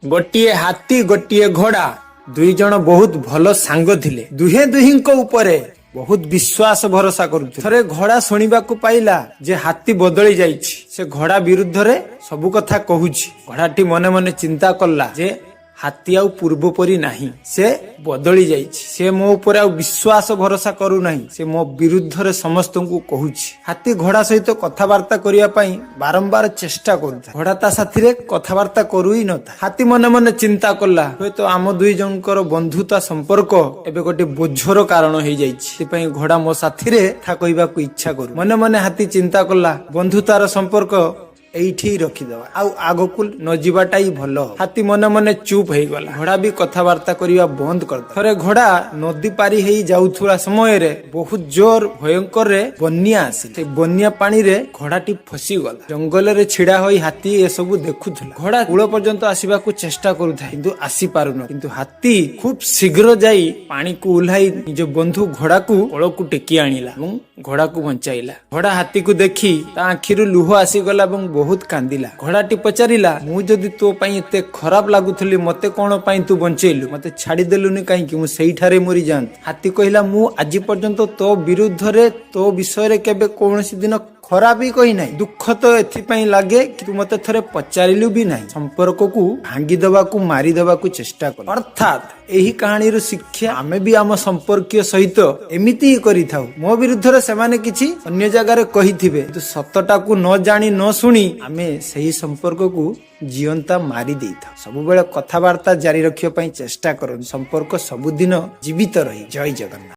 ଗୋଟିଏ ହାତୀ, ଗୋଟିଏ ଘୋଡା, ଦୁଇ ଜଣ ବହୁତ ଭଲ ସାଙ୍ଗ ଥିଲେ। ଦୁହେଁ ଦୁହିଁଙ୍କ ଉପରେ ବହୁତ ବିଶ୍ୱାସ ଭରସା କରୁଥିଲେ। ଥରେ ଘୋଡା ଶୁଣିବାକୁ ପାଇଲା ଯେ ହାତୀ ବଦଳି ଯାଇଛି, ସେ ଘୋଡା ବିରୁଦ୍ଧରେ ସବୁ କଥା କହୁଛି। ଘୋଡାଟି ମନେ ମନେ ଚିନ୍ତା କଲା ଯେ ହାତୀ ଆଉ ପୂର୍ବ ପରି ନାହିଁ, ସେ ବଦଳି ଯାଇଛି। ସେ ମୋ ଉପରେ ଆଉ ବିଶ୍ୱାସ ଭରସା କରୁନାହିଁ, ସେ ମୋ ବିରୁଦ୍ଧରେ ସମସ୍ତଙ୍କୁ କହୁଛି। ହାତୀ ଘୋଡା ସହିତ କଥାବାର୍ତ୍ତା କରିବା ପାଇଁ ବାରମ୍ବାର ଚେଷ୍ଟା କରୁଥାଏ। ଘୋଡା ତା ସାଥିରେ କଥାବାର୍ତ୍ତା କରୁ ହିଁ ନଥାଏ। ହାତୀ ମନେ ମନେ ଚିନ୍ତା କଲା, ହୁଏତ ଆମ ଦୁଇ ଜଣଙ୍କର ବନ୍ଧୁତା ସମ୍ପର୍କ ଏବେ ଗୋଟେ ବୋଝର କାରଣ ହେଇଯାଇଛି, ସେଥିପାଇଁ ଘୋଡା ମୋ ସାଥିରେ କଥା କହିବାକୁ ଇଚ୍ଛା କରୁ। ମନେ ମନେ ହାତୀ ଚିନ୍ତା କଲା, ବନ୍ଧୁତାର ସମ୍ପର୍କ ଏଇଠି ରଖିଦବା, ଆଉ ଆଗକୁ ନ ଯିବାଟା ହିଁ ଭଲ ହବ। ହାତୀ ମନେ ମନେ ଚୁପ୍ ହେଇଗଲା। ଘୋଡା ବି କଥାବାର୍ତ୍ତା କରିବା ବନ୍ଦ କରିଦେଲା। ଥରେ ଘୋଡା ନଦୀ ପାରି ହେଇ ଯାଉଥିବା ସମୟରେ ବହୁତ ଜୋର ଭୟଙ୍କରରେ ବନ୍ୟା ଆସିଲା। ସେ ବନ୍ୟା ପାଣିରେ ଘୋଡାଟି ଫସିଗଲା। ଜଙ୍ଗଲରେ ଛିଡା ହୋଇ ହାତୀ ଏସବୁ ଦେଖୁଥିଲା। ଘୋଡା କୂଳ ପର୍ଯ୍ୟନ୍ତ ଆସିବାକୁ ଚେଷ୍ଟା କରୁଥାଏ, କିନ୍ତୁ ଆସିପାରୁନ। କିନ୍ତୁ ହାତୀ ଖୁବ ଶୀଘ୍ର ଯାଇ ପାଣିକୁ ଓହ୍ଲାଇ ନିଜ ବନ୍ଧୁ ଘୋଡାକୁ କୂଳକୁ ଟେକି ଆଣିଲା ଏବଂ ଘୋଡାକୁ ବଞ୍ଚାଇଲା। ଘୋଡା ହାତୀକୁ ଦେଖି ତା ଆଖିରୁ ଲୁହ ଆସିଗଲା ଏବଂ ବହୁତ କାନ୍ଦିଲା। ଘୋଡାଟି ପଚାରିଲା, ମୁଁ ଯଦି ତୋ ପାଇଁ ଏତେ ଖରାପ ଲାଗୁଥିଲି, ମତେ କଣ ପାଇଁ ତୁ ବଞ୍ଚେଇଲୁ? ମତେ ଛାଡିଦେଲୁନି କାହିଁକି? ମୁଁ ସେଇଠାରେ ମରିଯାଆନ୍ତି। ହାତୀ କହିଲା, ମୁଁ ଆଜି ପର୍ଯ୍ୟନ୍ତ ତୋ ବିରୁଦ୍ଧରେ, ତୋ ବିଷୟରେ କେବେ କୌଣସି ଦିନ ଖରାପ ହିଁ କହିନାହିଁ। ଦୁଃଖ ତ ଏଥିପାଇଁ ଲାଗେ କି ତୁ ମତେ ଥରେ ପଚାରିଲୁ ବି ନାହିଁ। ସମ୍ପର୍କକୁ ଭାଙ୍ଗିଦବାକୁ, ମାରିଦବାକୁ ଚେଷ୍ଟା କଲୁ। ଅର୍ଥାତ୍ ଏହି କାହାଣୀରୁ ଶିକ୍ଷା, ଆମେ ବି ଆମ ସମ୍ପର୍କୀୟ ସହିତ ଏମିତି ହିଁ କରିଥାଉ। ମୋ ବିରୁଦ୍ଧରେ ସେମାନେ କିଛି ଅନ୍ୟ ଜାଗାରେ କହିଥିବେ, କିନ୍ତୁ ସତଟାକୁ ନ ଜାଣି ନ ଶୁଣି ଆମେ ସେହି ସମ୍ପର୍କକୁ ଜିଅନ୍ତା ମାରି ଦେଇଥାଉ। ସବୁବେଳେ କଥାବାର୍ତ୍ତା ଜାରି ରଖିବା ପାଇଁ ଚେଷ୍ଟା କରନ୍ତୁ, ସମ୍ପର୍କ ସବୁଦିନ ଜୀବିତ ରହି। ଜୟ ଜଗନ୍ନାଥ।